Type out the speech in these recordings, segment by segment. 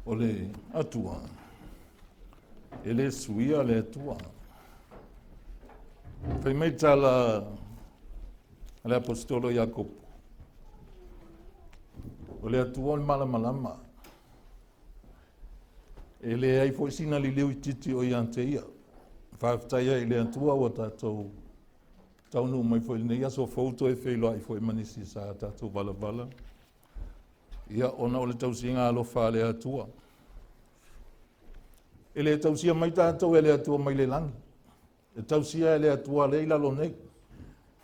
O le Atua, e le suia le Atua. Fai mai tala a le Aposetolo Iakopo, o le Atua o le malamalama. E leai foi sina liliu itiiti o ia te ia. Faafetai ai i le Atua ua tatou taunuu mai foi i lenei aso fou toe feiloai foi ma nisi sa tatou valavala. Ia, ona o le tausiga alofa a le Atua. E le tausia mai tatou e le Atua mai le lagi. E tausia e le Atua lea i lalo nei.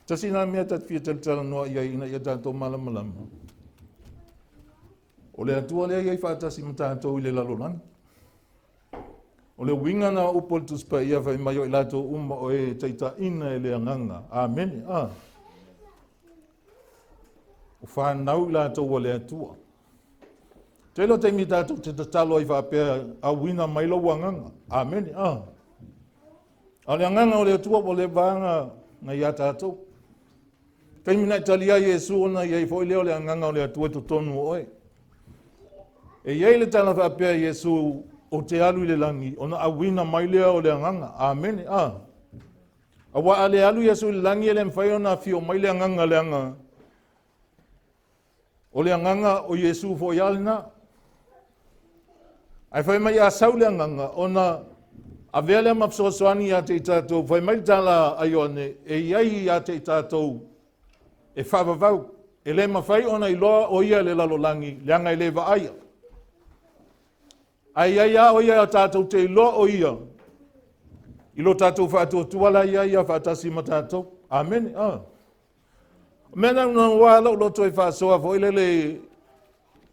Tasi lena mea ta te fia talatalanoa i ai ina ia tatou malamalama. O le Atua lea e i ai faatasi ma tatou i le lalolagi. O le uiga na o upu o le Tusi Paia fai mai o i latou uma o e taitaiina e le Agaga. Amene. Ah. O fanau i latou a le Atua. Tele o taimi tatou te tatalo ai faapea, auina mai lou agaga. Amene. Ah. A o le agaga o le Atua ua leva ona na ia tatou. Taimi na e talia ai Iesu ona i ai foi lea o le agaga o le Atua i totonu o oe. E i ai le tala faapea Iesu ou te alu i le lagi ona auina mai lea o le agaga. Amene. Ah. Aua a le alu Iesu i le lagi e le mafai ona afio mai le agaga leaga o le agaga o Iesu foi lava lena. Ae fai mai a sau le agaga ona avea lea ma fesoasoani ia te i tatou. Fai mai le tala a Ioane, e i ai ia te i tatou e faavavau. E le mafai ona iloa o ia i le lalolagi, leaga e le vaaia. Ae i ai lava o ia tatou te iloa o ia i lo tatou faatuatua la ia ia faatasi ma tatou. Amene. Ah. O mea na na ua lou loto e faasoa foi lele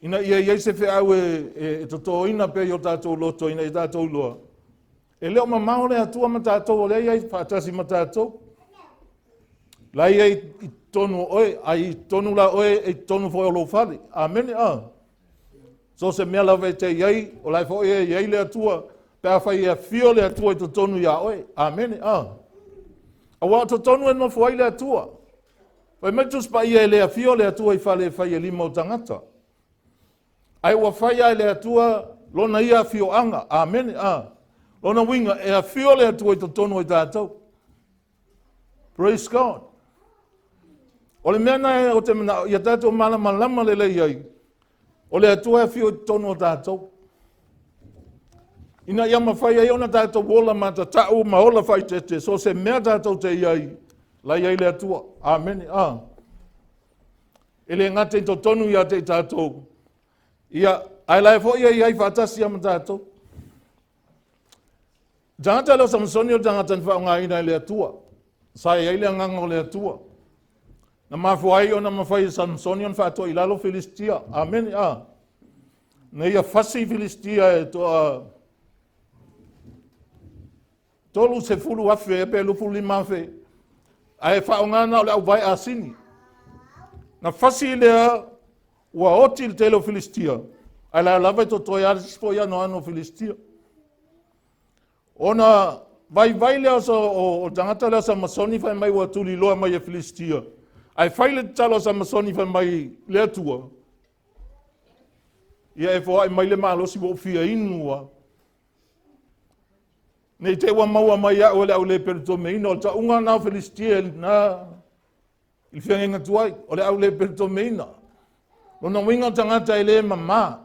ina ia i ai se feau e, e, e totoina pea i o tatou loto ina ia tatou iloa. E le o mamao le Atua ma tatou, o lea e i ai faatasi ma tatou. La ia i totonu o oe, a i totonu la oe, e i totonu foi o lou fale. Amene, a. So se mea lava e te i ai, o la e foi e i ai le Atua, pe afai e afio le Atua i totonu iā oe. Amene, a. Aua o totonu e nofo ai le Atua. Fai mai Tusi Paia e le afio le Atua i fale e fai e lima o tagata. Ae ua fai lava e le Atua lona ia afioaga. Amene. A. Lona uiga, e afio le Atua i totonu o i tatou. Praise God. O le mea na o te manao, ia tatou malamalama lelei ai, o le Atua e afio i totonu o tatou. Ina ia mafai ai ona tatou ola matatau ma ola faaeteete, so se mea tatou te i ai, la i ai le Atua. Amene. A. E le gata i totonu ia te i tatou, ia, ae la e foi e i ai faatasi ia ma tatou. Tagata lea o Samasoni o le tagata na faaaogaina e le Atua. Sa i ai le agaga o le Atua. Na mafua ai ona mafai e Samusoni ona faatoa i lalo Filistia. Amene. A. Na ia fasi Filistia e toa 30,000 pe 25,000 ae faaaoga na o le auvae asini. Na fasi lea ua oti le tele o Filistia, ae la lava e totoe lava le isi foi anoano o Filistia. Ona vaivai lea o le tagata lea o Samasoni fai mai ua tuliloa mai e Filistia, ae fai le tatalo a Samasoni fai mai le Atua, ia e foai mai le malosi ua ou fia inu lava. Ne i te i ua maua mai au e le au le peletomeina, o le tauga lena o Filistia i lena i le feagaiga tuai, o le au le peletomeina. Lona uiga o le tagata e le mama,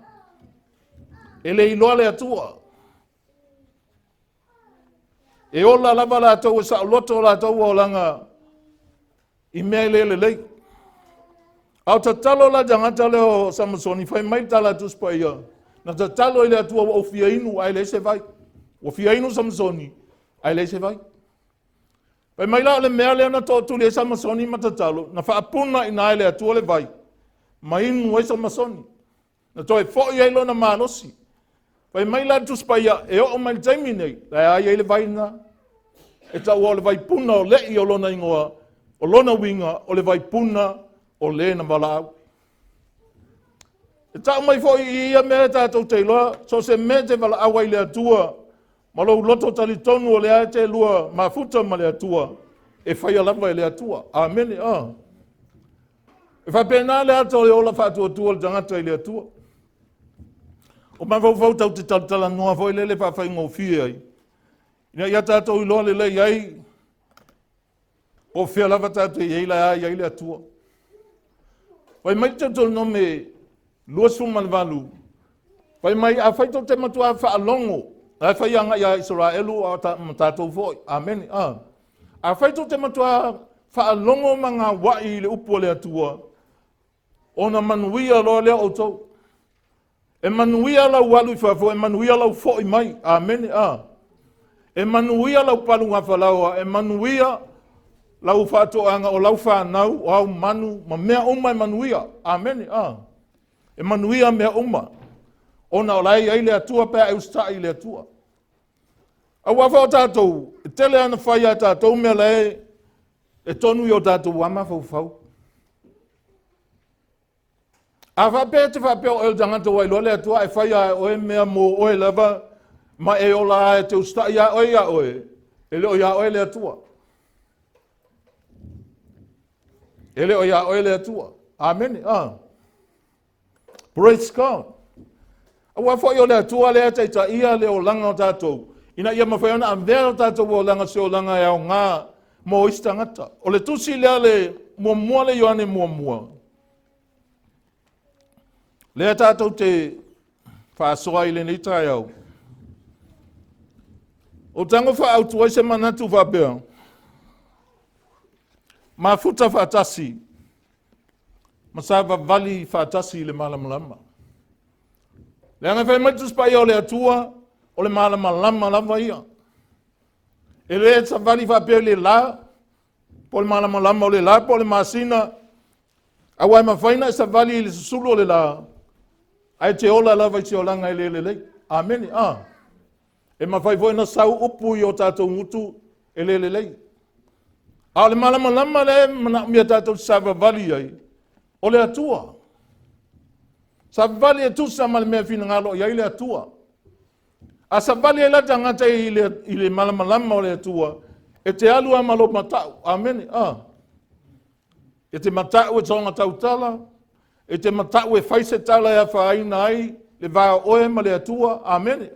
e le iloa le Atua. E ola lava latou e saoloto latou olaga i mea e le lelei. A o tatalo la tagata lea o Samasoni, fai mai le tala a Tusi Paia, na tatalo i le Atua ua ou fia inu ae leai se vai. Ua fia inu Samasoni ae leai se vai. Fai mai la o le mea lea na tootuli ai Samasoni ma tatalo, na faapuna i ina e le Atua le vai, ma inu ai Samasoni. Na toe foi ai lona malosi. Fai mai la le Tusi Paia, e oo mai le taimi nei, la e ai le vai lena. E taua o le vaipuna o Le'i o lona igoa, o lona uiga o le vaipuna o le na valaau. E tau mai foi i ia mea e tatou te iloa, so o se mea e te valaau ai i le Atua, ma lou loto talitonu o lea e te lua mafuta ma le Atua, e faia lava e le Atua. Amene. A. E faapena le ata o le ola faatuatua o le tagata i le Atua. O mafaufau tau te talatalanoa foi lele faafaigofie ai, ina ia tatou iloa lelei ai po o fea lava tatou i ai la e i ai le Atua. Fai mai le Teutoronome 28, fai mai, afai tou te matua faalogo, la e fai agai ia Isaraelu ma tatou foi. Amene. A. Afai tou te matua faalogo ma gauai i le upu a le Atua, ona manuia loa lea outou. E manuia lau alu i fafo, e manuia lau foi mai. Amene. A. E manuia lau palugafalaoa, e manuia lau faatoaga o lau fanau, o au manu, ma mea uma e manuia. Amene. A. E manuia mea uma, ona o la e i ai le Atua pe a e usitai i le Atua. Aua foi o tatou, e tele lava na fai a tatou mea la e tonu i o tatou lava mafaufau. A faapea e te faapea o oe o le tagata ua iloa le Atua ae fai lava e oe mea mo oe lava ma e ola lava e te usitai lava oe ia oe, e le o ia oe le Atua. E le o ia oe le Atua. Amene. Ah. Praise God. Aua foi o le Atua lea e taitaia le olaga o tatou, ina ia mafai ona avea o tatou olaga se olaga e aoga mo isi tagata. O le tusi lea le muamua le Ioane muamua, lea tatou te faasoa i lenei taeao. O tago faaautu ai se manatu faapea, mafuta faatasi ma savavali faatasi i le malamalama. Leaga e fai mai le Tusi Paia o le Atua, o le malamalama lava ia. E le savali faapea i le la, po o le malamalama o le la po o le masina, aua e mafai ona e savali i le susulu o le la, ae te ola lava i se olaga e le lelei. Amene. A. E mafai foi ona sau upu i o tatou gutu e le lelei. A o le malamalama lea e manaomia tatou te savavali ai, o le Atua. Savavali e tusa ma le mea finagalo i ai le Atua. A savali ai la tagata i le malamalama o le Atua, e te alu lava ma lou matau. Amene. A. E te matau e soona tautala, e te matau e fai se tala e afaina ai le va o oe ma le Atua. Amene.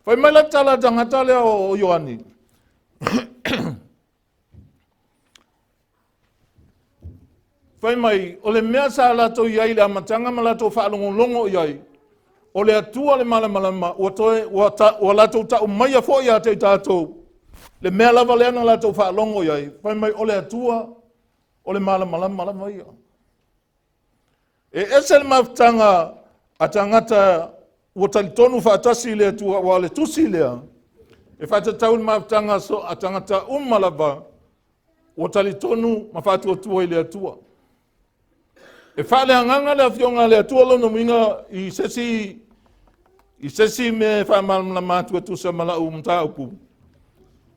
Fai mai la tala a tagata lea o Ioane. Fai mai, o le mea sa latou i ai i le amataga ma latou faalogologo i ai, o le Atua le malamalama, ua latou tau maia foi ia te i tatou, le mea lava lea na latou faalogo i ai. Fai mai, o le Atua, o le malamalama lava ia. E ese le mafutaga a tagata ua talitonu faatasi i le Atua, aua o le tusi lea e faatatau i le mafutaga a tagata uma lava. ua talitonu ma faatuatua i le Atua. E faaleagaga le Afioga a le Atua lona uiga i se isi mea e faamalamalama atu e tusa ma lau mataupu.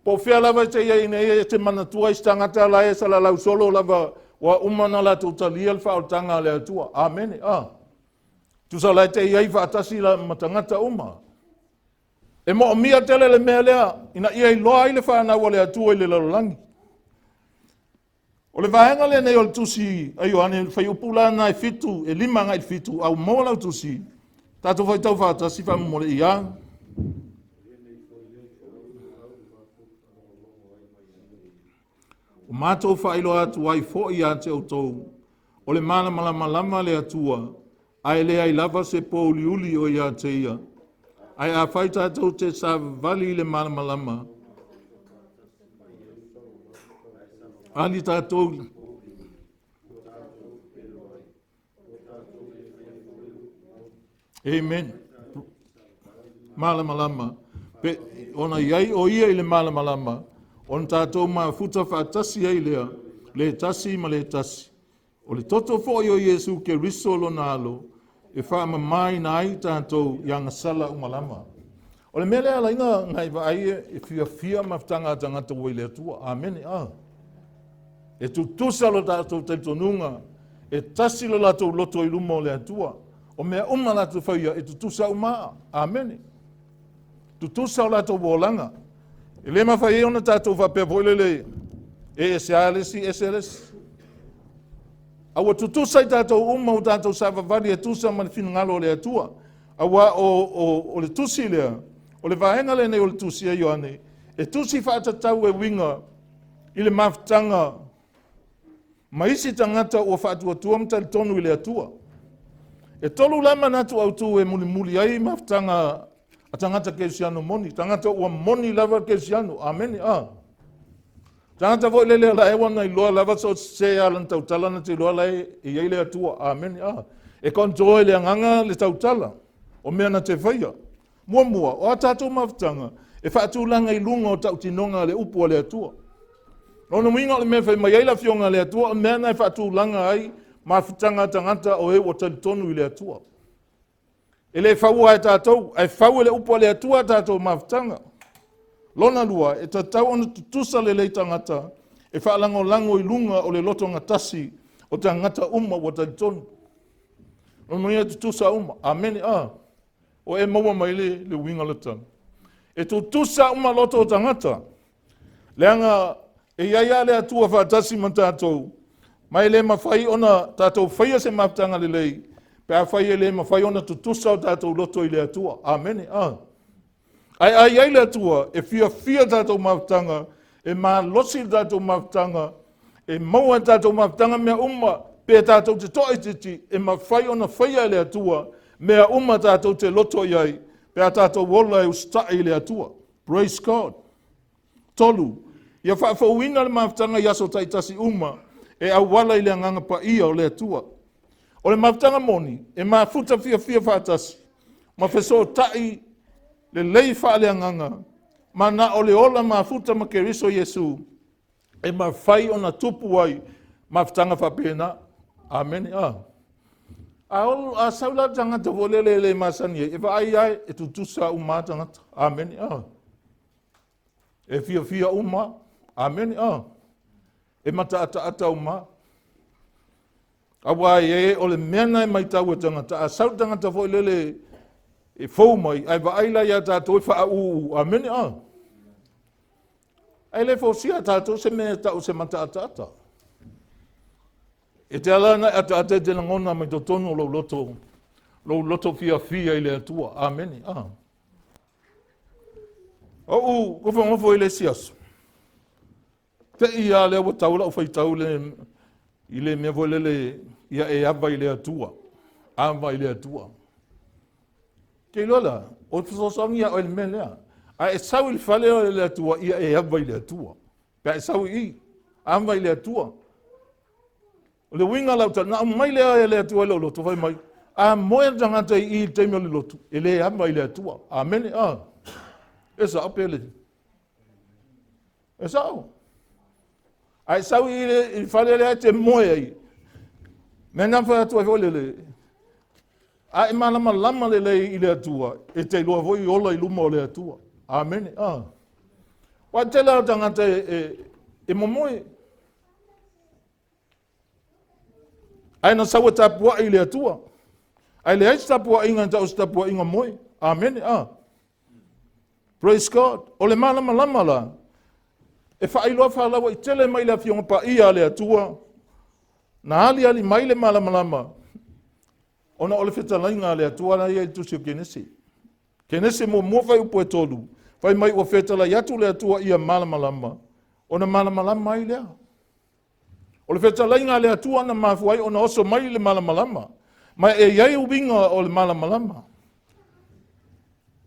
Po o fea lava e te i ai nei e te manatua ai se tagata la e salalau solo lava ua uma ona latou talia le faaolataga a le Atua. Amene. Ah. Tusa o la e te i ai faatasi la ma tagata uma. E moomia tele le mea lea ina ia iloa ai le fanau a le Atua i le lalolagi. O le vaega lenei o le tusi a Ioane, le fuaiupu la lena e 7, e 5 agai i le 7, a ua maua lau tusi, tatou faitau faatasi faamolemole ia. Ua matou faailoa atu ai foi ia te outou, o le malamalama lava le Atua, ae leai lava se pōuliuli o ia te ia. Ae afai tatou te savavali i le malamalama, ali tatou Amen. Malamalama. Pe, ona iai o ia i le malamalama, ona tatou mafuta faatasi ai lea, le tasi ma le tasi. O le toto foi o Iesu Keriso lona alo, e faamamaina ai tatou i agasala uma lava. O le mea lea ala ai na e vaai e fiafia mafutaga a tagata ua i le Atua. Amene. Ah. E tutusa lo tatou talitonuga, e tasi lo latou loto i luma o le Atua. O mea uma latou faia, e tutusa uma. Amene. Tutusa o latou olaga. E le mafai ai ona tatou faapea foi lele e ese lava le isi, ese le isi. A ua tutusa i tatou uma o tatou savavali e tusa ma le finagalo o le Atua. Aua o le tusi lea, o le vaega lenei o le tusi a Ioane, e tusi faatatau e uiga i le mafutaga ma isi tagata ua faatuatua ma talitonu i le Atua. E tolu la manatu autu e mulimuli ai mafutaga a tagata kerisiano moni, tagata ua moni lava kerisiano. Amene. Ah. Tagata foi lele la e ua iloa lava so se ala na tautala na te iloa la e i ai le Atua. Amene. Ah. E control le agaga le tautala o mea na te faia. Muamua, o a tatou mafutaga e faatulaga i luga o tautinoga a le upu a le Atua. Lona uiga o le mea fai mai ai le afioga a le Atua, o mea na e faatulaga ai mafutaga a tagata o e ua talitonu i le Atua. E le faua e tatou, ae fau e le upu a le Atua a tatou mafutaga. Lona lua, e tatau ona tutusa lelei tagata e faalagolago i luga o le lotogatasi o tagata uma ua talitonu. Lona uiga e tutusa uma. Amene. Ah. O e maua mai le uiga o le tala. E tutusa uma loto o tagata. Leaga e iai lava le Atua faatasi ma tatou, ma e le mafai ona tatou faia se mafutaga lelei, pe afai e le mafai ona tutusa o tatou loto i le Atua. Amene. Ah. Ae a iai le Atua, e fiafia tatou mafutaga, e malosi le tatou mafutaga, e maua e tatou mafutaga mea uma, pe tatou te toaitiiti, e mafai ona faia e le Atua mea uma tatou te loto i ai, pe a tatou ola e usitai i le Atua. Praise God. Tolu, ia faafouina le mafutaga i aso taitasi uma e auala i le agaga paia o le Atua. O le mafutaga moni, e mafuta fiafia faatasi, ma fesootai lelei faaleagaga, ma na o le ola mafuta ma Keriso Iesu, e mafai ona tupu ai mafutaga faapena. Amene. Ah. A sau la le tagata foi lele e le masani ai, e vaai ai, e tutusa uma tagata. Amene. Ah. E fiafia uma. Amene. Ah. E mataataata uma. Aua e o le mea na e maitau e tagata, a sau le tagata foi lele e fou mai, ae vaai la ia tatou e faauu. Amene. Ah. Ae le fausia tatou se mea e tau se mataataata. E te ala na ataata e te lagona mai totonu o lou loto fiafia i le Atua. Amene. Ah. Ou gofogofo i le isi aso. Te i a lea ua tau lau faitau le, i le mea foi lele ia e ava i le Atua. Ava i le Atua. Te iloa la, o te fesoasoani ia oe le mea lea. A e sau i le fale o le Atua, ia e ava i le Atua. Pe a e sau i i, ava i le Atua. O le uiga lau tala, na aumai lea e le Atua i lou loto, fai mai, a moe le tagata i i i le taimi o le lotu, e le ava i le Atua. Amene. Ah. E sao pe le. E sao. Ae sau i le fale lea e te moe ai, mea na fai atu ai foi lele, a e malamalama lelei i le Atua, e te iloa foi ola i luma o le Atua. Amene. Ah. Ua tele o tagata e momoe. Ae na sau e tapuai i le Atua. Ae leai se tapuaiga e tau o se tapuaiga moe. Amene. Ah. Praise God. O le malamalama la, e faailoa faalauaitele mai le Afioga Paia a le Atua, na aliali mai le malamalama, ona o le fetalaiga a le Atua la ia i le tusi o Kenese. Kenese muamua fuaiupu e 3, fai mai ua fetalai atu le Atua ia malamalama, ona malamalama ai lea. O le fetalaiga a le Atua na mafua ai ona oso mai le malamalama, ma e i ai uiga o le malamalama.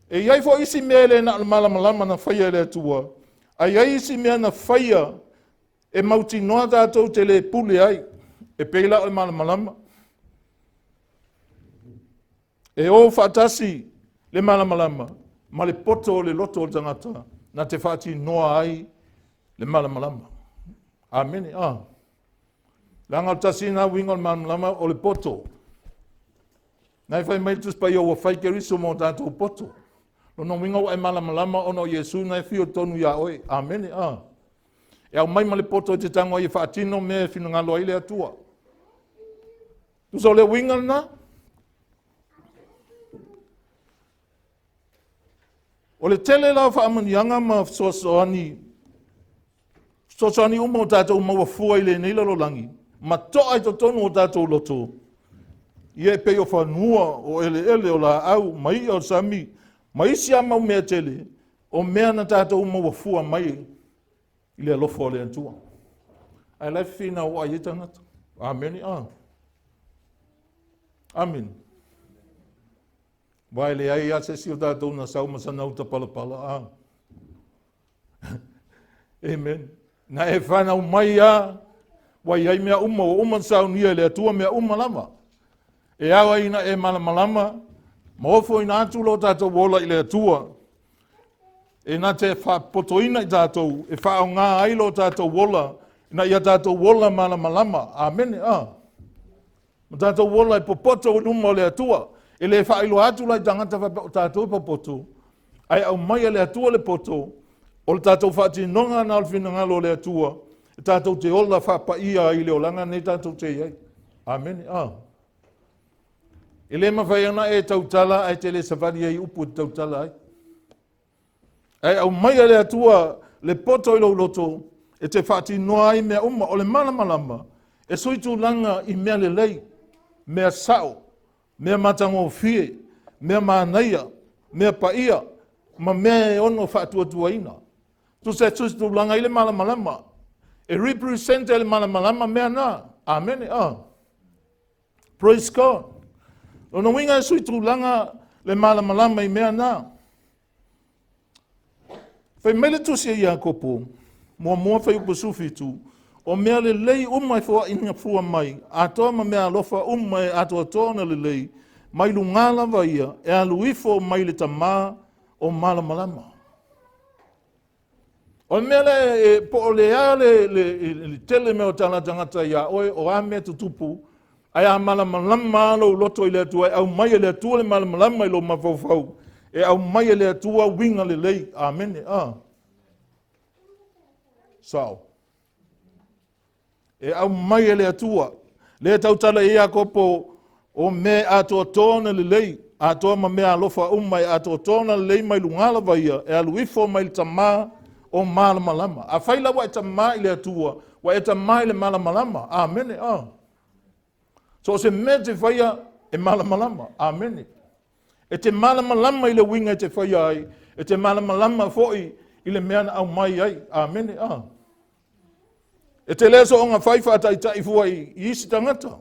E i ai foi isi mea e le na o le malamalama na faia e le Atua, ae i ai isi mea na faia e mautinoa tatou te le pule ai, e pei la o le malamalama. E o faatasi le malamalama ma le poto o le loto o le tagata na te faatinoa ai le malamalama. Amene. Ah. Leaga o le tasi lena uiga o le malamalama o le poto. Na e fai mai le Tusi Paia ua fai Keriso mo tatou poto. Lona uiga ua e malamalama ona o Iesu na e fio tonu iā oe. Amene. Ah. E aumai ma le poto e te tago ai e faatino mea e finagalo ai le Atua. Tusa o le uiga lena. O le tele la o faamanuiaga ma fesoasoani, fesoasoani uma o tatou maua fua i lenei lalolagi, ma toa i totonu o tatou loto, ia e pei o fanua, o eleele, o laau, ma i'a o le sami, ma isi a mau mea tele, o mea na tatou maua fua mai i le alofa o le Atua. Ae la e fefinauai ai tagata. Amene. Ah. Amene. Aua e leai lava se isi o tatou na sau ma sana uta palapala. Ah. Amen. Na e fanau mai a, ua i ai mea uma, ua uma ona saunia e le Atua mea uma lava. E ao ai ina e malamalama, ma ofoina atu lo tatou ola i le Atua, e na te faapotoina i tatou, e faaaoga ai lo tatou ola, ina ia tatou ola malamalama. Amene. Ah. Ma tatou ola e popoto i luma o le Atua. E le faailoa atu la i tagata faapea o tatou e popoto, ae aumai e le Atua le poto, o le tatou faatinoga na o le finagalo o le Atua, e tatou te ola faapaia ai i le olaga nei tatou te i ai. Amene. Ah. E le mafai ona e tautala ae te le savali ai upu e te tautala ai. Ae aumai e le Atua le poto i lou loto e te faatinoa ai mea uma. O le malamalama e sui tulaga i mea lelei, mea sao, mea matagofie, mea manaia, mea paia, ma mea e ono faatuatuaina. Tusa e sui tulaga ai le malamalama. E represent e le malamalama mea na. Amene. Ah. Praise God. Lona uiga e sui tulaga le malamalama i mea na. Fai mai le tusi a Iakopo, muamua fuaiupu 17, o mea lelei uma e foaiina fua mai, atoa ma mea alofa uma e atoatoa ona lelei, mai luga lava ia, e alu ifo mai le Tamā o malamalama. O le mea lea e, po o le a le tele mea o tala tagata iā oe, o a mea tutupu, ae a malamalama lou loto i le Atua, e aumai e le Atua le malamalama i lou mafaufau, e aumai e le Atua uiga lelei. Amene. Ah. Sao. E aumai e le Atua. Lea tautala i Iakopo, o mea e atoatoa ona lelei, atoa ma mea alofa uma e atoatoa ona lelei mai luga lava ia, e alu ifo mai le Tamā o malamalama. Afai la ua e tamā i le Atua, ua e tamā i le malamalama. Amene. Ah. So o se mea te faia e malamalama. Amene. E te malamalama i le uiga e te faia ai, e te malamalama foi i le mea na aumai ai. Amene. Ah. E te le soonga fai faataitai fua i isi tagata.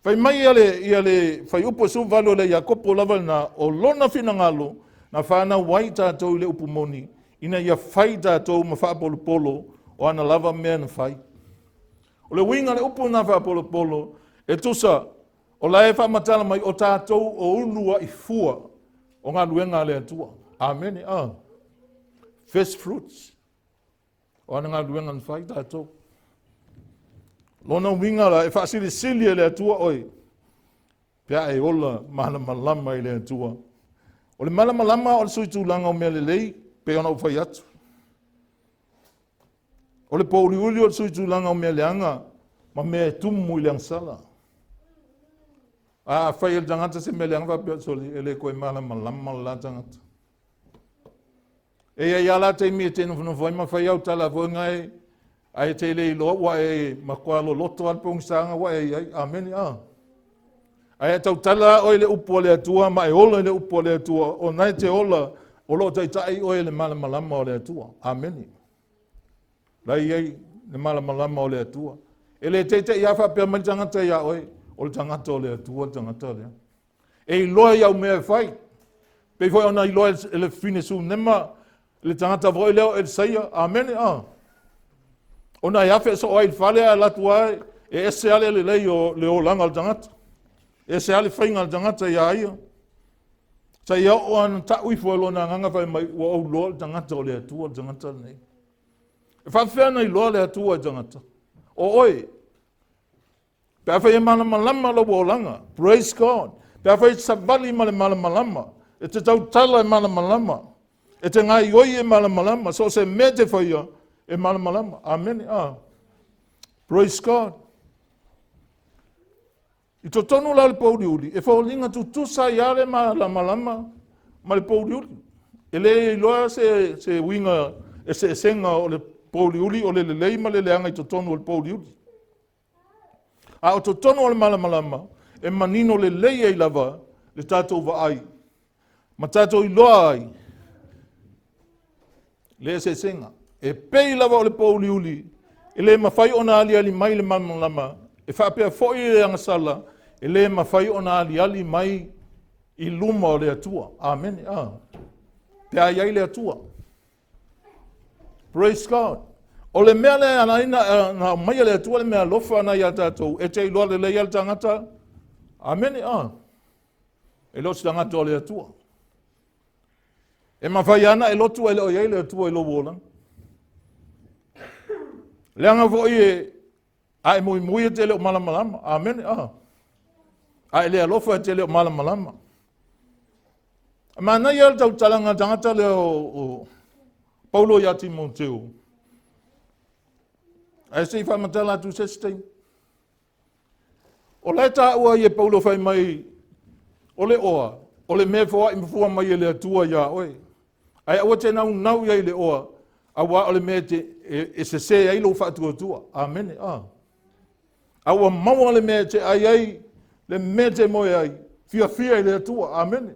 Fai mai ia le, ia le fuaiupu 18 o le Iakopo lava lena, o lona finagalo na fanau ai tatou i le upu moni, ina ia fai tatou ma faapolopolo o ana lava mea na fai. O le uiga o le upu na faapolopolo, e tusa, o la e faamatala mai o tatou o uluai fua o galuega a le Atua. Amene. Ah. First fruits. O ana galuega na fai tatou. Lona uiga la, e faasilisili e le Atua oe, pe a e ola malamalama i le Atua. O le malamalama o le suitulaga o mea lelei, pei ona ou fai atu. O le pouliuli o le suitulaga o mea leaga ma mea e tumu i le agasala. A fai e le tagata se mea leaga faapea, sole, e le toe malamalama le la tagata. E i ai lava la taimi e te nofonofo ai ma fai au tala foi na e, ae te le iloa ua e matua loloto lava le pogisaga ua e i ai. Amene. A. Ae tautala oe i le upu a le Atua ma e ola i le upu a le Atua, o na e te ola, o lo o taitai oe i le malamalama o le Atua. Amene. La i ai le malamalama o le Atua. E le teitei lava faapea mai le tagata iā oe, o le tagata o le Atua le tagata lea. E iloa i au mea e fai. Pei foi ona iloa e le fafine Sunema, le tagata foi lea o Elisaia. Amene. A. Ona e afe soo ai i le fale ae alu atu lava e ese lava le lelei o le olaga o le tagata. E ese lava le faiga a le tagata iā ia. Sa ia oo lava ina tau ifo e lona agaga fai mai, ua ou iloa le tagata o le Atua le tagata lenei. E faapefea ona iloa le Atua i tagata? O oe. Pe afai e malamalama lou olaga, praise God. Pe afai e te savali ma le malamalama, e te tautala e malamalama, e te gaioi e malamalama, so o se mea e te faia, e malamalama. Amene. Ah. Praise God. I totonu la o le pouliuli, e foliga tutusa ai lava le malamalama ma le pouliuli. E le iloa se uiga eseesega o le pouliuli, o le lelei ma le leaga i totonu o le pouliuli. A o totonu o le malamalama, e manino lelei ai lava le tatou vaai ma tatou iloa ai le eseesega. E pei lava o le pouliuli, e le mafai ona aliali mai le malamalama, e faapea foi le agasala, e le mafai ona aliali mai i luma o le Atua. Amene. Ah. Pe a i ai le Atua. Praise God. O le mea lea ana ina na aumaia le Atua le mea alofa ana iā tatou, e te iloa lelei ai le tagata. Amene. Ah. E le o se tagata o le Atua. E mafai lava ona e lotu ae le o i ai le Atua i lou olaga. Leaga foi e a e muimui e te le o malamalama. Amene. Ah. A e le alofa e te le o malamalama. Manaia le tautalaga a tagata lea o Paulo iā Timoteo. Ae se i faamatala atu se isi taimi. O la e taua ai e Paulo fai mai, o le oa, o le mea e foai mafua mai e le Atua iā oe. Ae aua te naunau i ai i le oa, auā o le mea e sesē ai lou faatuatua. Amene. A. A ua maua le mea e te ai ai, le mea e te moe ai, fiafia i le Atua. Amene.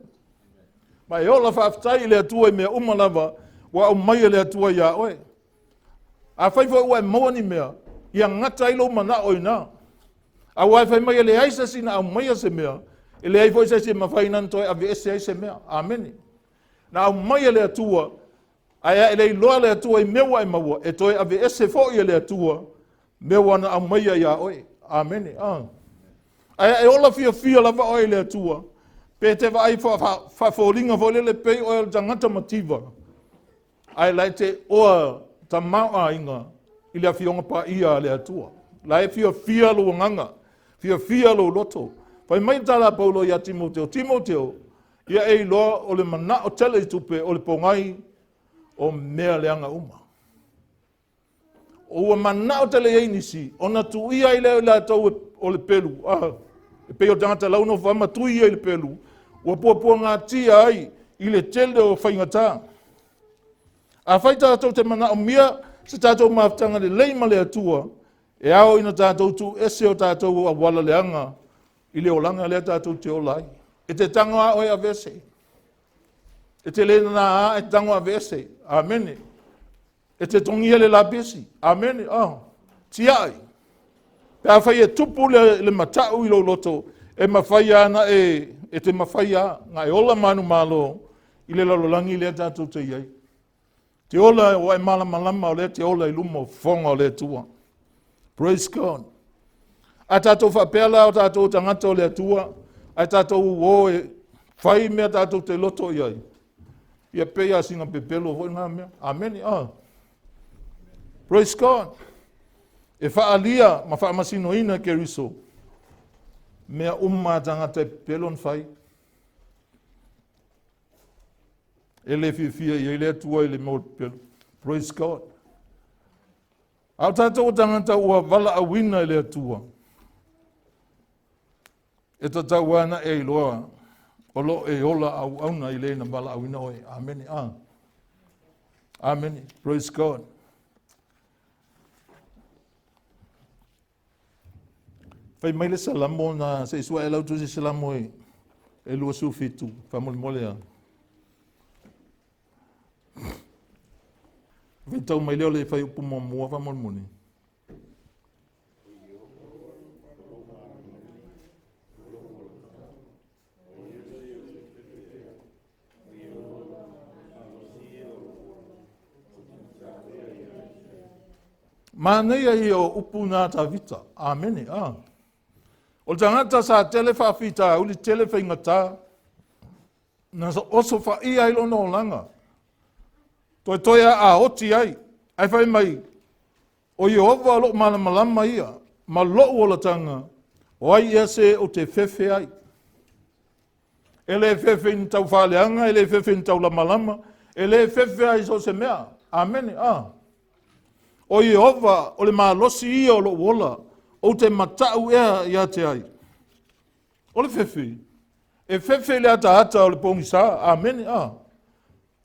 Ma e ola faafetai i le Atua i mea uma lava ua aumai e le Atua iā oe. Afai foi ua e maua ni mea, ia gata ai lou manao i ina. Aua e fai mai e leai se isi na aumaia se mea, e leai foi se isi e mafai ona toe aveese ai se mea. Amene. Na aumai e le Atua, ae a e le iloa le Atua i mea ua e maua, e toe aveese foi e le Atua mea ua na aumaia iā oe. Amene. Ah. Ae e ola fiafia lava oe i le Atua, pe te vaai faafoliga foi lele pei oe o le tagata mativa, ae la e te oa tamaoaiga i le Afioga Paia a le Atua. La e fiafia lou agaga, fiafia lou loto. Fai mai le tala a Paulo ia Timoteo, Timoteo, ia e iloa o le manao tele i tupe o le pogai o mea leaga uma. Ua manao tele i ai nisi, ona tuia ai lea o i latou o le pelu, ah, e pei o tagata launofo ma tui ia i le pelu, ua puapuagatia ai i le tele o faigata. Afai tatou te manaomia se tatou mafutaga lelei ma le Atua, e ao ina tatou tuuese o tatou auala leaga i le olaga lea tatou te ola ai. E te tago a oe aveese. E te le nana a e tago aveese. Amene. E te togia le lapisi. Amene. Oh. Tiai. Pe afai e tupu le matau i lou loto, e mafai lava na e te mafai lava na e ola manumalo i le lalolagi lea tatou te i ai. Te ola ua e malamalama o lea te ola i luma o fofoga o le Atua. Praise God. A tatou faapea la o tatou tagata o le Atua, ae tatou o e fai mea tatou te loto i ai, ia pei lava sina pepelo foi lena mea. Amene. Ah. Praise God. E faaalia ma faamasinoina e Keriso mea uma a tagata e pepelo ona fai. E le fiafia i ai le Atua i le mea o le pepelo. Praise God. A o tatou o tagata ua valaauina e le Atua, e tatau lava ona e iloa o lo o e ola auauna i le na valaauina oe. Amene. A. Amene. Praise God. Fai mai le Salamo na se i suae lau tusi Salamo e, e 27, faamolemole a. Faitau mai lea o le fuaiupu muamua faamolemole. Manaia ia o upu na Tavita. Amene. Ah. O le tagata sa tele faafitauli, tele faigata, na osofaia ai lona olaga. Toetoe a aoti ai, ae fai mai, O Ieova o lou malamalama ia, ma lou olataga, o ai ea se ou te fefe ai? E le fefe i ni taufaaleaga, e le fefe i ni taulamalama, e le fefe ai i so o se mea. Amene. A. O Ieova o le malosi ia o lou ola, ou te matau ea ia te ai. O le fefe, e fefe i le ataata o le pogisa. Amene. A.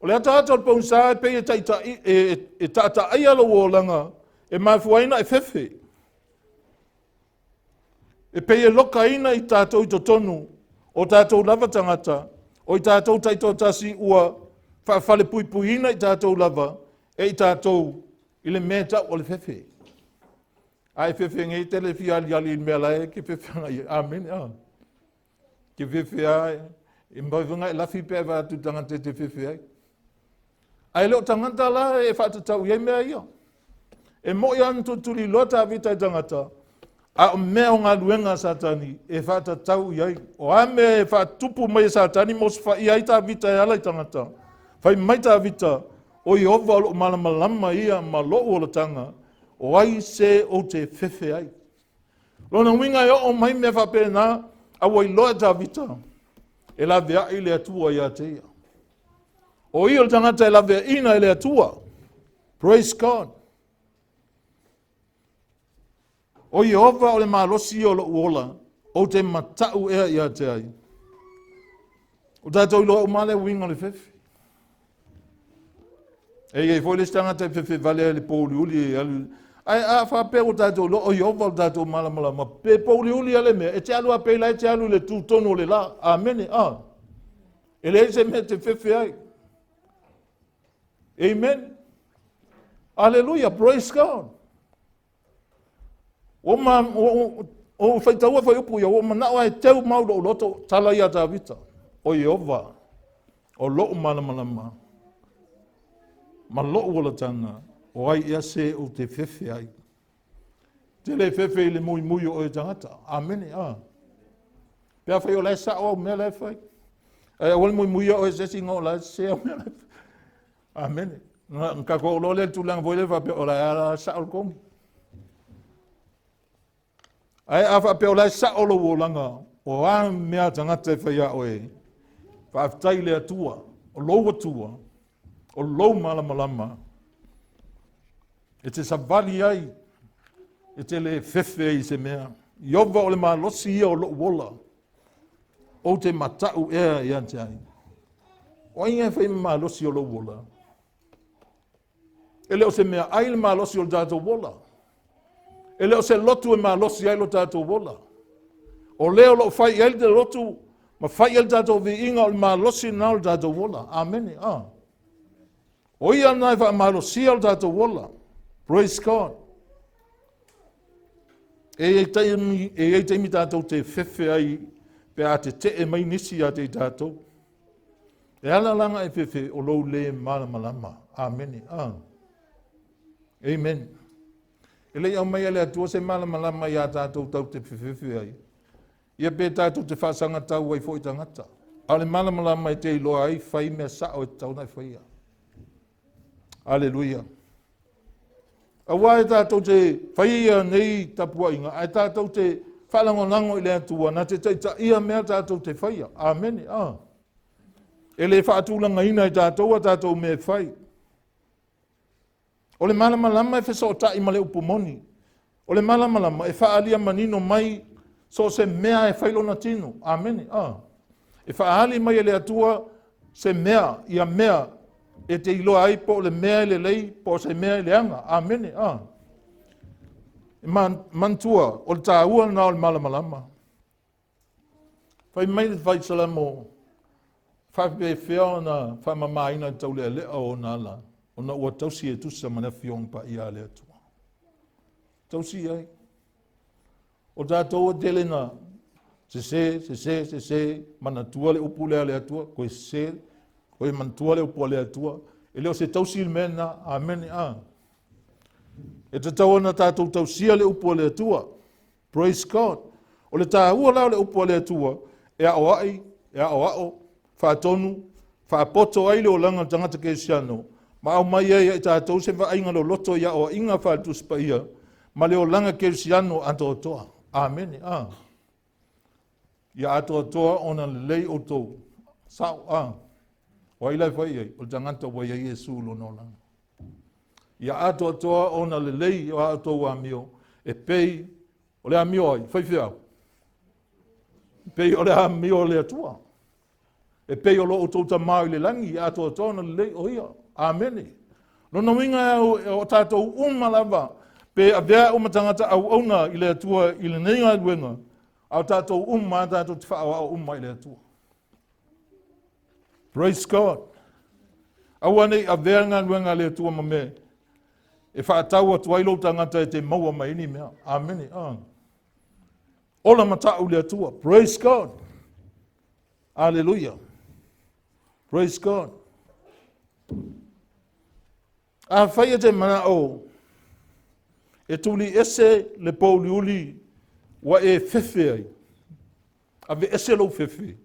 O le ataata o le pogisa e pei e, taitai, e, e, e taataaia lou olaga e mafua ai ona e fefe. E pei e lokaina i tatou i totonu o tatou lava tagata, o i tatou taitoatasi ua faafalepuipuiina i tatou lava e i tatou i le mea e tau o le fefe. A e fefe nei te le fia aliali i le mea la e ke fefe anga i amene a. Ke fefe a e mafai foi ona e lafi pe a e vaai atu i le tagata e te fefe ai. Ae le o tagata la e faatatau i ai mea ia. E moi lava na tulituliloa Tavita i tagata, a o mea o galuega a Satani e faatatau i ai. O a mea e faatupu mai e Satani ma osofaia ai Tavita e ala i tagata. Fai mai Tavita, o Ieova o lou malamalama ia ma lou olataga, o ai se ou te fefe ai. Lona uiga e oo mai mea faapena, a ua iloa e Tavita, e laveai le Atua ia te ia. O ia o le tagata e laveaiina e le Atua. Praise God. O Ieova o le malosi o lou ola, ou te matau ea ia te ai. O tatou iloa uma le uiga o le fefe. E i ai foi le isi tagata e fefe vale ai le pouliuli e alu. Ae a faapea ua tatou iloa o Ieova o le tatou malamalama, pe pouliuli a le mea, e te alu a pei la e te alu i le tutonu o le la. Amene. Ah. E leai se mea e te fefe ai. Amen. Aleluia. Praise God. Ua ma, ua, ua faitaua foi upu ia, ua manao ai teu mau lou loto, tala ia Tavita, o Ieova, o lou malamalama, ma lou olataga, o ai ea se ou te fefe ai. Te le fefe i le muimui o oe tagata. Amene. A. Pe a fai o la e sao au mea la e fai. Ae aua le muimui o oe se isi o la e sese au mea la e fai. Amene. Na tatou oo loa lea i le tulaga foi lea faapea o la e ala sao le kogi. Ae a faapea o la e sao lou olaga, o a mea tagata e fai a oe, faafetai i le Atua, o lou Atua, o lou malamalama, e te savali ai, e te le fefe ai i se mea. Ieova o le malosi ia o lou ola, ou te matau ea ia te ai. O ai e fai ma malosi o lou ola? E le o se mea ai le malosi o le tatou ola. E le o se lotu e malosi ai lo tatou ola. O lea o lo o fai i ai le lotu ma fai i ai le tatou viiga o le malosi lena o le tatou ola. Amene. Ah. O ia lena e faamalosia lo tatou ola. Praise God. E i ai taimi, e i ai taimi tatou te fefe ai pe a tetee mai nisi ia te i tatou. E ala langa e fefe o lou le malamalama. Amene. Ah. Amen. E le i aumaia e le Atua se malamalama iā tatou tau te fefefe ai. Ia pe tatou te faasagatau ai foi tagata. A o le malamalama e te iloa ai fai mea sao e tatau ona e faia. Aleluia. Aua e tatou te faia nei tapuaiga, ae tatou te faalagolago i le Atua na te taitaia mea tatou te faia. Amene. Ah. E le faatulagaina e tatou a tatou mea e fai. O le malamalama e fesootai ma le upu moni. O le malamalama e faaalia manino mai so o se mea e fai lona tino. Amene. Ah. E faaali mai e le Atua se mea, ia mea e te iloa ai po o le mea e lelei po o se mea e leaga. Amene. Ah. E manatua, o le taua lena o le malamalama. Fai mai le fai Salamo, faapefea ona faamamaina le taulealea o ona ala, ona ua tausi e tusa ma le Afioga Paia a le Atua. Tausi ai. O tatou e tele na sese, sese, sese, manatua le upu lea a le Atua, koe sese, koe manatua le upu a le Atua. E le o se tausi le mea lena. Amene. A. E tatau ona tatou tausia le upu a le Atua. Praise God. O le taua la o le upu a le Atua, e aoai, e aoao, faatonu, faapoto ai le olaga o le tagata kerisiano, ma aumai ai ia i tatou se vaaiga loloto i aoaiga faale-Tusi Paia ma le olaga kerisiano atoatoa. Amene. A. Ia atoatoa ona lelei outou. Sao. A. O ai la e fai i ai? O le tagata ua i ai Iesu i lona olaga. Ia atoatoa ona lelei o a outou amio, e pei o le amio ai, faifeau. E pei o le amio o le Atua. E pei o lo outou Tama i le lagi, ia atoatoa ona lelei o ia. Amene. Lona uiga o tatou uma lava, pe avea uma tagata auauna i le Atua i lenei galuega, a o tatou uma tatou te faaoao uma i le Atua. Praise God. Aua ne i avea le galuega a le Atua ma mea e faatau atu ai lou tagata e te maua mai ai ni mea. Amene. Ah. Ola matau le Atua. Praise God. Aleluia. Praise God. Afai e te manao e tuli ese le pouliuli ua e fefe ai, ave ese lou fefe,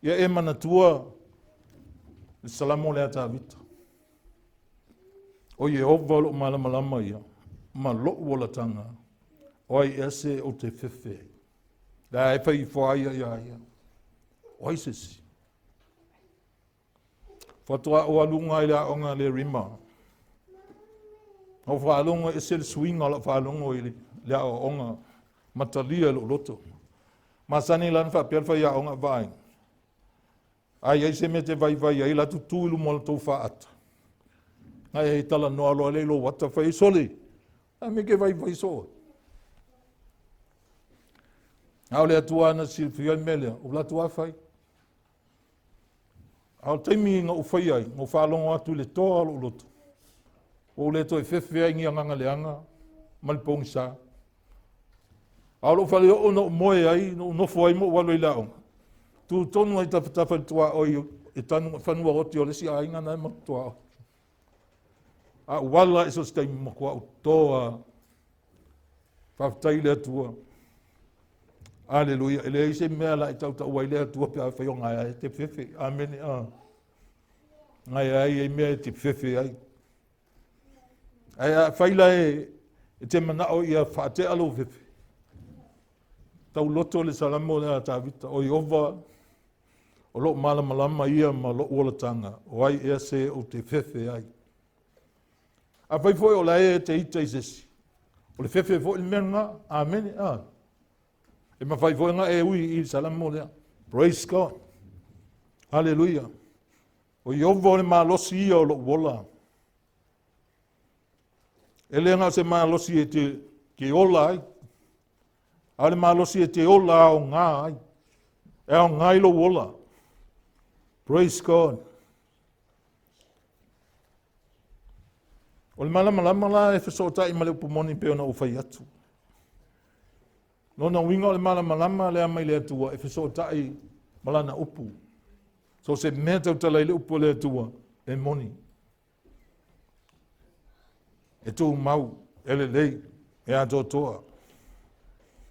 ia e manatua le Salamo lea a Tavita. O Iehova o lou malamalama ia, ma lou olataga, o ai ea se ou te fefe ai. La e fai ifo ai ia ia ia. O ai se isi? Faatoa ou aluga i le aoga le rima. Na ou faalogo e ese le suiga o lau faalogo i le aoaoga matalia i lou loto. Masani la na faapea le faiaoga vaai. A i ai se mea e te vaivai ai, la tutu i luma o le tou faata. Na e talanoa loa lea i lou ata, fai ai sole. A me ke vaivai soo. A o le Atua na silafia le mea lea, o la atu fai. A o le taimi na ou faia ai, na ou faalogo atu i le toa o lou loto, ua ou le toe fefe ai ni agaga leaga ma le pogisa. A o lou faleoo na ou moe ai, na ou nofo ai ma ou alu ai i le aoga, tu tonu ai tafatafa i le tuaoi e tanu fanua oti o le isi aiga na e ma tuaoi. A ou ala i so o se taimi matua ou toa. Faafetai i le Atua. Aleluia. E leai se mea la e tautau ai le Atua pe afai o gaea e te fefe. Amene. Ah. Gaea ai ei mea e te fefe ai. Ae afai la e, e te manao ia faatea lou fefe. Tauloto le Salamo lea a Tavita, o Iova o lou malamalama ia ma lou olataga, o ai ea se ou te fefe ai. Afai foi o la e te ita i se isi, o le fefe foi le mea lena. Amene. Ah. E mafai foi ona e ui i le Salamo lea. Praise God. Hallelujah. O Iova o le malosi ia o lou ola. E le na o se malosi e te, te ola ai, a o le malosi e te ola aoga ai. E aoga ai lou ola. Praise God. O le malamalama la e fesootai ma le upu moni pei ona ou fai atu. Lona uiga o le malamalama lea mai le Atua e fesootai ma lana upu. So se mea tautala i le upu a le Atua e moni. E tumau, e lelei, e atoatoa.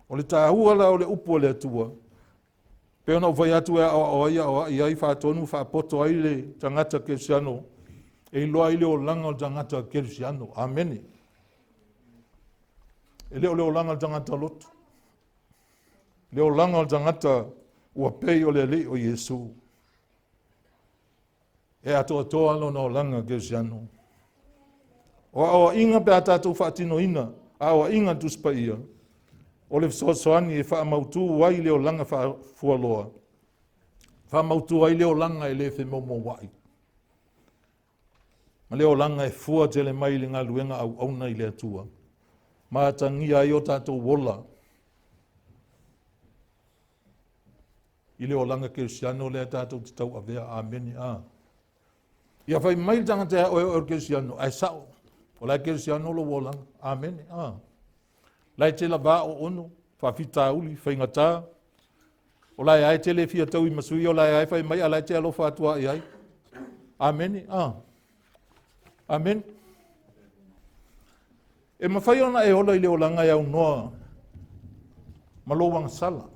O le taua la o le upu a le Atua, pei ona ou fai atu e aoao ai, aoai ai, faatonu, faapoto ai le tagata kerisiano, e iloa ai le olaga o le tagata kerisiano. Amene. E le o le olaga o le tagata loto. Le olaga o le tagata ua pei o le Alii o Iesu. E atoatoa lona olaga kerisiano. O aoaiga pe a tatou faatinoina, aoaiga a le Tusi Paia, o le fesoasoani e faamautu ai le olaga faafualoa, faamautu ai le olaga e le femoumouai, ma le olaga e fua tele mai i le galuega auauna i le Atua, ma atagia ai o tatou ola i le olaga kerisiano lea tatou te tauavea. Amene. A. Ia fai mai le tagata ia oe, o oe o le kerisiano, ae sao, o la e kerisiano lou olaga. Amene. A. La e te lavā oono, faafitauli, faigata, o la e lava e te le fia taui ma sui, o la e lava e fai mai, a o la e te alofa atu lava i ai. Amene. A. Amene. E mafai ona e ola i le olaga e aunoa ma lou agasala.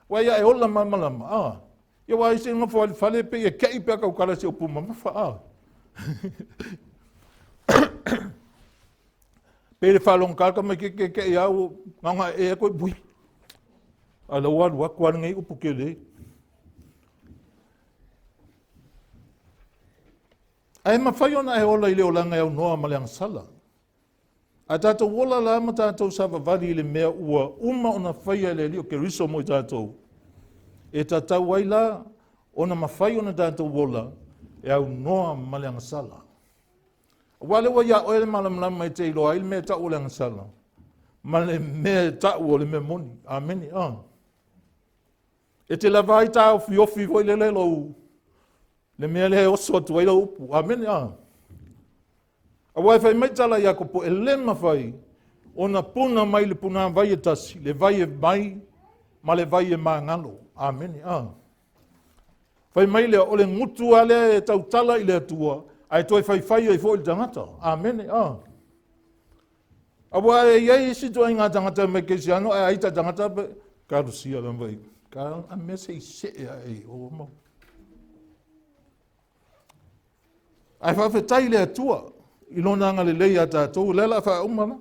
Ua ia e ola malamalama, a. Ia ua ai se nofo ai le fale pe ia kei pe kau kala se upu mamafa, a. Pe le whalonga kalaka mai ke ke ke ia u ngā ngā e koe bui. A lau alu aku ala ngai upu ke le. Ae mafai ona e ola i le olaga e aunoa ma le agasala. A tatou ola la ma tatou savavali i le mea ua uma ona faia e le Alii o Keriso mo i tatou, e tatau ai la ona mafai ona tatou ola e aunoa ma le agasala. Aua lea ua ia oe le malamalama e te iloa ai le mea e tau o le agasala ma le mea e tau o le mea moni. Amene. Ah. E te lava ai taofiofi foi lele lou le mea lea e oso atu ai lau upu. Amene. Ah. Aua e fai mai tala ia Iakopo, e le mafai ona puna mai le punāvai e tasi, le vai e mai ma le vai e magalo. Amene. Ah. Fai mai lea, o le gutu lava lea e tautala i le Atua, ae toe faifai ai foi le tagata. Amene. Ah. Aua e i ai isi ituaiga tagata mai kerisiano ae ai ta tagata pe kalusia lava i ka a mea se i see ae i o mau. Ae faafetai i le Atua i lona agalelei iā tatou, lea la a faauma la.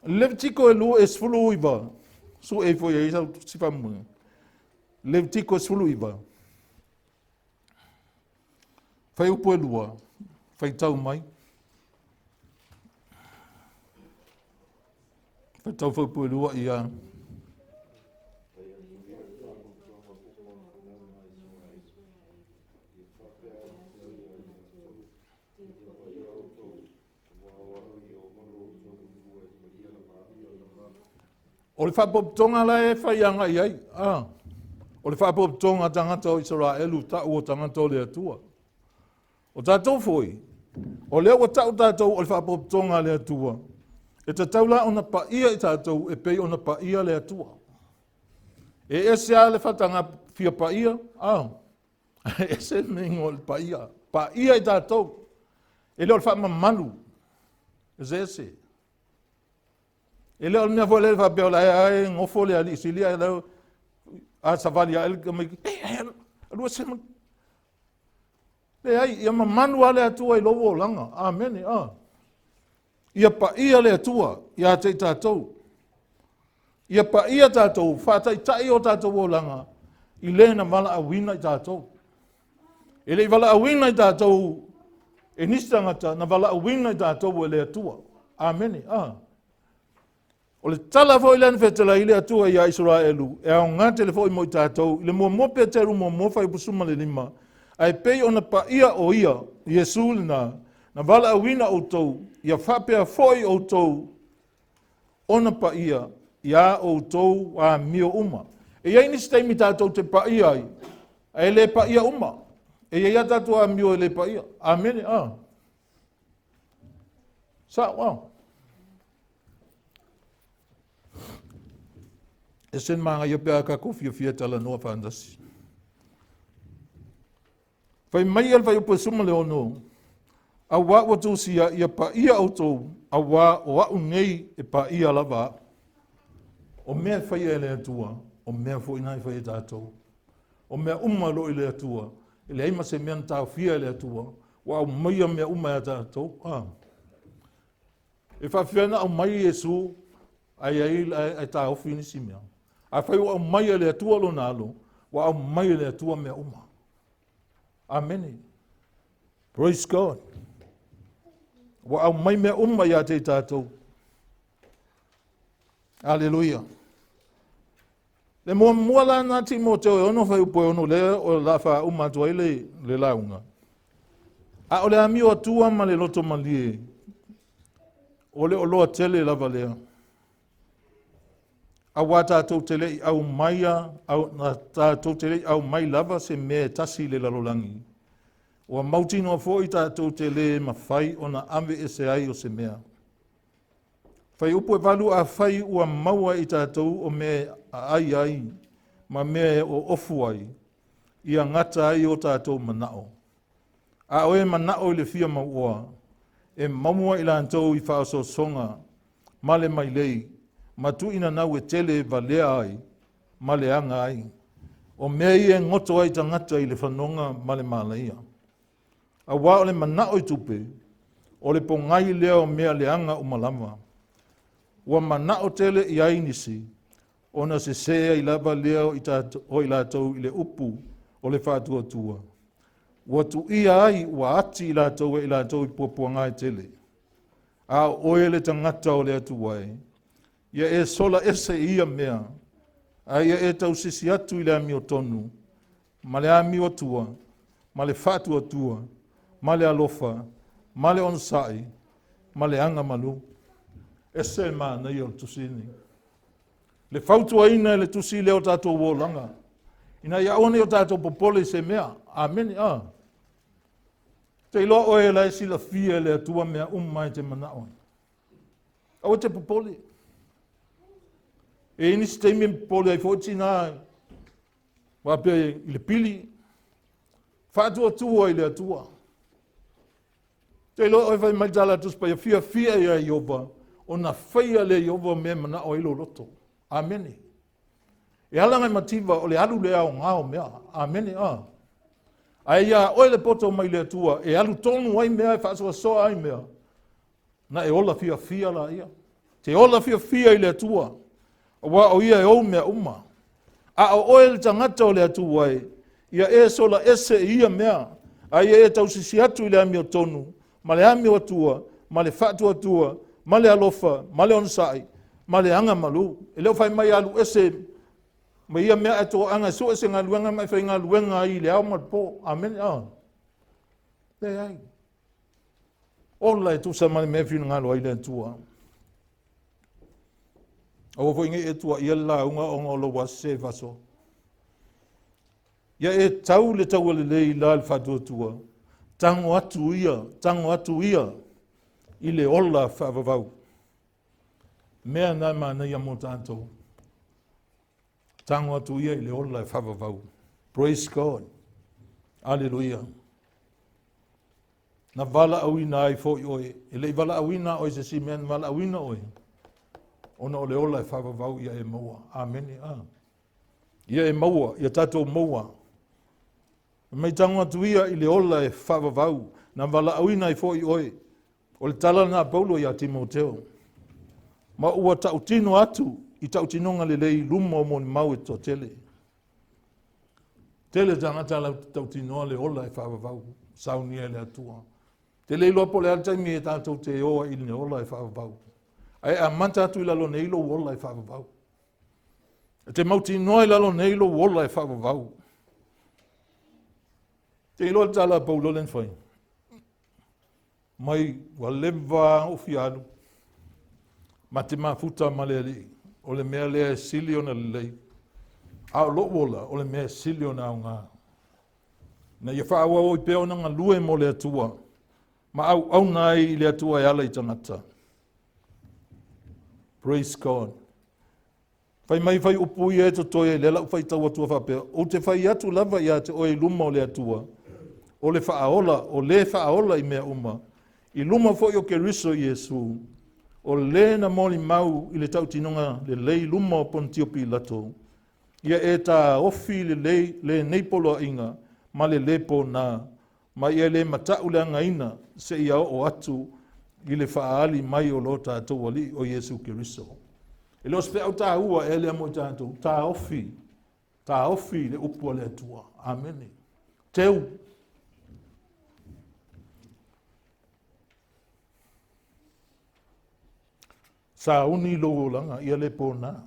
Levitiko e lua e 19, sue ifo i ai sau tusi faamoemoe. Levitiko 19, faiupu e lua, faitau mai. Faitau faiupu e lua ia. O le faapopotoga la e fai agai ai, a, o le faapopotoga a tagata o Isaraelu tau o tagata o le Atua. O tatou foi, o lea ua tau tatou o le faapopotoga a le Atua, e tatau la ona paia i tatou e pei ona paia le Atua. E ese lava le fataga fia paia, a, e ese le mea o le paia. Paia i tatou. E le o le faamamalu. Eseese. E le o le mea foi lea faapea o la e gofo le alii sili ae lau a savali ae le tamaiti, alu ese mai. Leai, ia mamanu lava le Atua i lou olaga. Amene. A. Ia paia le Atua ia te i tatou. Ia paia tatou, faataitai o tatou olaga i le na valaauina i tatou. E le i valaauina i tatou e nisi tagata, na valaauina i tatou e le Atua. Amene. A. O le tala foi lea na fetalai ai le Atua iā Isaraelu, e aoga tele foi mo i tatou, i le muamua Peteru muamua fuaiupu 15, ae pei ona paia o ia, Iesu lena, na valaauina outou, ia faapea foi outou ona paia iā outou amio uma. E i ai nisi taimi tatou te paia ai, ae le paia uma. E i ai a tatou amio e le paia. Amene. A. Sao a. Ese le manaia pe a tatou fiafia e talanoa faatasi. Fai mai le fuaiupu e 16, auā ua tusia ia paia outou, auā o a'u nei e paia lava a'u. O mea e faia e le Atua, o mea foi na e faia e tatou. O mea uma o lo o i le Atua, e leai ma se mea na taofia e le Atua, ua aumaia mea uma e a tatou. Ah. E faafefea ona aumai Iesu ae ai ae taofi nisi mea? Afai ua aumai e le Atua lona alo, ua aumai e le Atua mea uma. Amene. Praise God. Ua aumai mea uma ia te i tatou. Aleluia. Le muamua la na Timoteo e ono fuaiupu e ono lea o la faauma atu ai le, le lauga. A o le amio atua ma le loto malie, o le oloa tele lava lea. Auā tatou te le i aumaia, au, tatou te le i aumai lava se mea e tasi i le lalolagi, ua mautinoa foi tatou te lē mafai ona ave ese ai o se mea. Fuaiupu e 8, afai ua maua e i tatou o mea e aai ai ma mea e oofu ai, ia gata ai o tatou manao. A o e manao i le fia mauoa, e maua i latou i faaosoosoga ma le mailei, ma tuuinanau e tele e valea ai ma leaga ai. O mea ia e goto ai tagata i le fanoga ma le malaia. Auā o le manao i tupe, o le pogai lea o mea leaga uma lava. Ua manao tele i ai nisi, ona sesē ai lava lea o i latou i le upu o le faatuatua. Ua tuia ai ua ati i latou e i latou i puapuaga e tele. A o oe le tagata o le Atua e, ia e sola ese i ia mea, a ia e tausisi atu i le amiotonu, ma le amio atua, ma le faatuatua, ma le alofa, ma le onosai, ma le agamalu. Ese le manaia o le tusi lenei. Le fautuaina e le tusi lea o tatou olaga, ina ia aua ne i o tatou popole i se mea. Amene. A. Te iloa oe la e silafia e le Atua mea uma e te manao ai. Aua te popole. E i ai nisi taimi e popole ai foi tinā faapea i le pili, faatuatua i le Atua. Te iloa oe fai mai le tala a Tusi Paia, fiafia ia Ioba, ona faia lea Ioba mea e manao ai lou loto. Amene. E ala ngai mativa o le alu le aoga o mea. Amene. A. Ae ia oe le poto mai le Atua e alu tonu ai mea e faasoasoa ai mea. Na e ola fiafia laia. Te ola fiafia i le Atua, auā o ia e ou mea uma. A o oe le tagata o le Atua e, ia e sola ese i ia mea, a ia e tausisi atu i le amiotonu, ma le amio atua, ma le faatuatua, ma le alofa, ma le onosai, ma le agamalu. E le o fai mai alu ese ma ia mea ae toaga e sue se galuega ma e faigaluega ai i le ao ma le po. Amene. A. Leai. Ola e tusa ma le mea e finagalo ai le Atua. Aua foi nei e tuuaia le lauga ona o lou aso se faso. Ia e tau le taua lelei la le faatuatua. Tago atu ia, tago atu ia i le ola faavavau. Mea na e manaia mo tatou. Tago atu ia i le ola e faavavau. Praise God. Aleluia. Na valaauina ai foi oe. E le i valaauina oe se si mea, na valaauina oe. Ona o le ola e faavavau ia e maua. Amene. A. Ia e maua, ia tatou maua. E mai tago atu ia i le ola e faavavau. Na valaauina ai foi oe. O le tala lena a Paulo iā Timoteo. Ma ua tautino atu i tautinoga lelei i luma o molimau e toatele. Tele tagata lau te tautinoa le ola e faavavau saunia e le Atua. Te le iloa po o le a le taimi e tatou te o ai i le ola e faavavau. Ae amata atu i lalo nei lou ola e faavavau. E te mautinoa i lalo nei lou ola e faavavau. Te iloa le tala a Paulo lea na fai. Mai ua leva ou fia alu ma te mafuta ma le Alii, o le mea lea e sili ona lelei, a o lou ola o le mea e sili ona aoga. Ina ia faaauau ai pea ona galue mo le Atua, ma auauna ai i le Atua e ala i tagata. Praise God. Fai mai fai upu ia e totoe ai lea lau faitau atua faapea, ou te fai atu lava ia te oe i luma o le Atua, o le faaola, o le faaola i mea uma, i luma foi o Keriso Iesu, o le na molimau i le tautinoga lelei luma o Ponitio Pilato, ia e taofi lelei lenei poloaiga ma le lē pōnā, ma ia le mataʻu leagaina seia oo atu i le faaali mai o lo tatou Alii o Iesu Keriso. E le o se feau taua ea lea mo i tatou, taofi, taofi le upu a le Atua. Amene. Teu. Sauni lou olaga, ia le pona.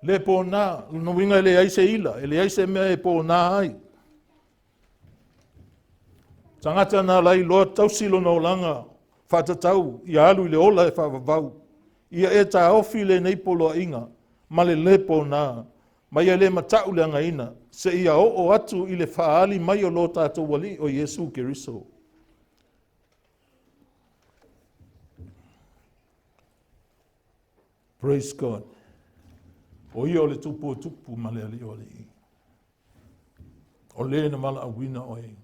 Le pona, lona uiga e leai se ila, e leai se mea e pona ai. Tagata na lai loa tausi lona olaga faatatau ia alu i le ola e faavavau. Ia e taofi lenei poloaiga ma le lē pona, ma ia le mata'u le againa, seia oo atu i le faaali mai o lo tatou Alii o Iesu Keriso. Praise God. O ia o le tupu o tupu ma le alii o alii. O le na valaauina oe.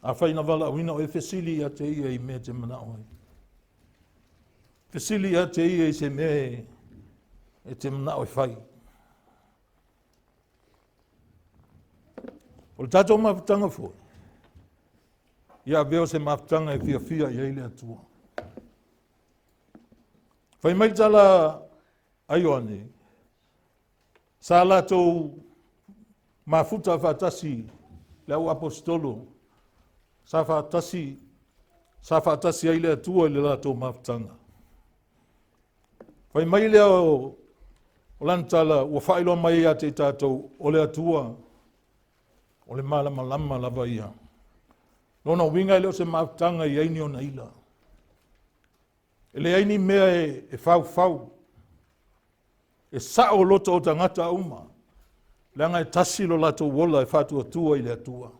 Afai na valaauina oe, fesili ia te ia i mea e te manao ai. Fesili ia te ia i se mea e te manao e fai. O le tatou mafutaga foi, ia avea o se mafutaga e fiafia i ai le Atua. Fai mai le tala a Ioane, sa latou mafuta faatasi le au aposetolo, sa faatasi, sa faatasi ai le Atua i le latou mafutaga. Fai mai lea o lana tala ua faailoa mai ia te i tatou o le Atua, o le malamalama lava ia. Lona uiga e le o se mafutaga e i ai ni ona ila. E leai ni mea e faufau. E sao loto o tagata uma, leaga e tasi lo latou ola e faatuatua i le Atua.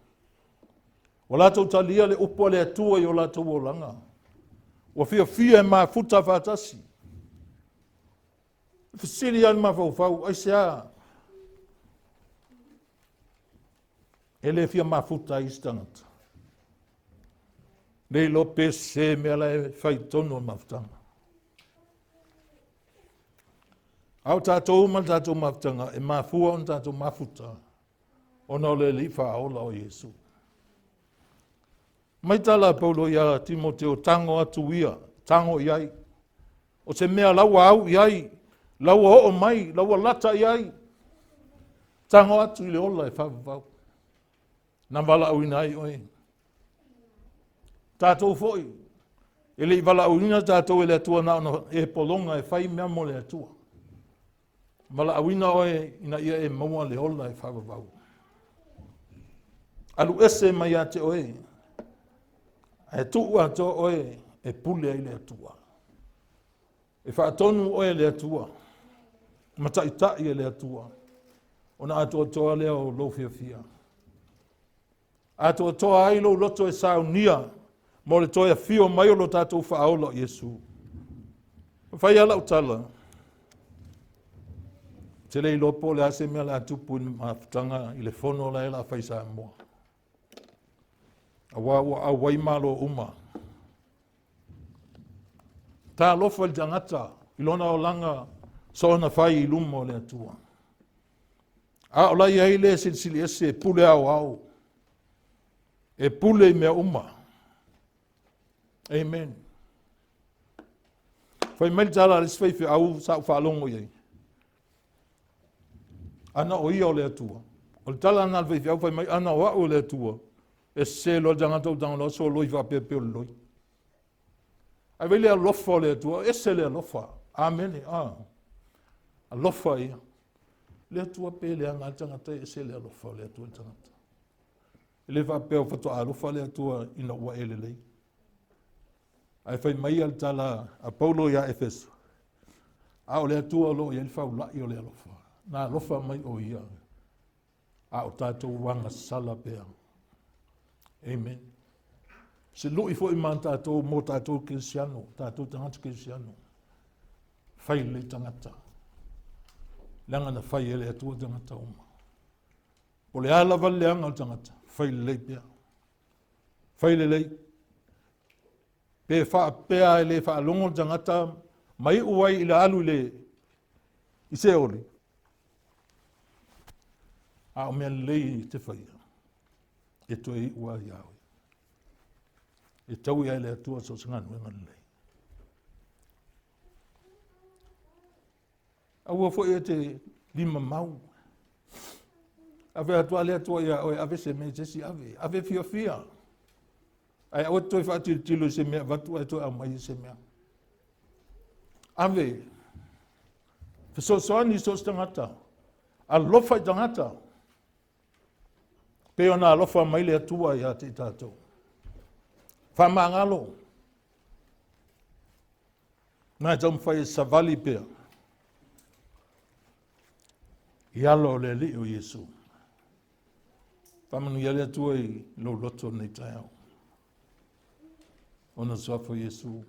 Ua latou talia le upu a le Atua i o latou olaga. Ua fiafia e mafuta faatasi. E fesili lava le mafaufau, aisea e le fia mafuta ai isi tagata? Le iloa pe sese mea la e fai i totonu o le mafutaga. A o tatou ma le tatou mafutaga, e mafua ona tatou mafuta ona o le Alii Faaola o Iesu. Mai tala a Paulo ia Timoteo, tago atu ia, tago i ai. O se mea la ua au i ai, la ua oo mai, la ua lata i ai. Tago atu i le ola e faavavau. Na valaauina ai oe. Tatou foi, e le i valaauina tatou e le Atua na ona e pologa e fai mea mo le Atua. Valaauina oe ina ia e maua le ola e faavavau. Alu ese mai ia te oe, ae tuu atoa oe e pule ai le Atua. E faatonu oe e le Atua, ma taitai e le Atua, ona atoatoa lea o lou fiafia. Atoatoa ai lou loto e saunia mo le toe afio mai o lo tatou Faaola o Iesu. Fai lava lau tala, ou te le iloa po o le a se mea o le a tupu i le mafutaga i le fono la e o le a fai i Samoa. Aua ua auai malo uma. Talofa i le tagata i lona olaga soona fai i luma o le Atua. A o la i ai le Silisili Ese e pule aoao, e pule i mea uma. Amen. Fai mai le tala a le isi faifeau sa ou faalogo i ai. Ana o ia o le Atua. O le tala lena a le faifeau fai mai, ana o au o le Atua, e sese loa le tagata ua tago loa soloi faapea pei o le loi. Ae vaai le alofa o le Atua, ese le alofa. Amene. Ah. Alofa ia. Le Atua pe leaga le tagata, e ese le alofa o le Atua i le tagata. E le faapea o faatoa alofa le Atua ina ua e lelei. Ae fai mai le tala a Paulo ia Efeso, a o le Atua o lo o i ai le faulai o le alofa. Na alofa mai o ia, a o tatou agasala pea. Amen. Se lui foi ma tatou mo tatou kerisiano, tatou tagata kerisiano. Fai lelei tagata. Leaga na fai e le Atua tagata uma. O le a lava le leaga o le tagata, fai lelei pea. Fai lelei. Pe faapea e le faalogo le tagata ma iu ai i le alu i le i Seoli, a o mea lelei e te faia, e toe iu ai ia oe. E taui ai le Atua so o se galuega lelei. Aua foi e te lima mau. Ave atu a le Atua ia oe, ave se mea i se isi ave. Ave fiafia. Ae aua te toe faatilotilo i se mea avatu ae toe aumai i se mea. Ave. Fesoasoani i so o se tagata. Alofa i tagata. Pei ona alofa mai le Atua ia te i tatou. Faamagalo. Na e taumafai e savali pea i alo o le Alii o Iesu. Faamanuia le Atua i lou loto nei taeao. Ona suafa o Iesu.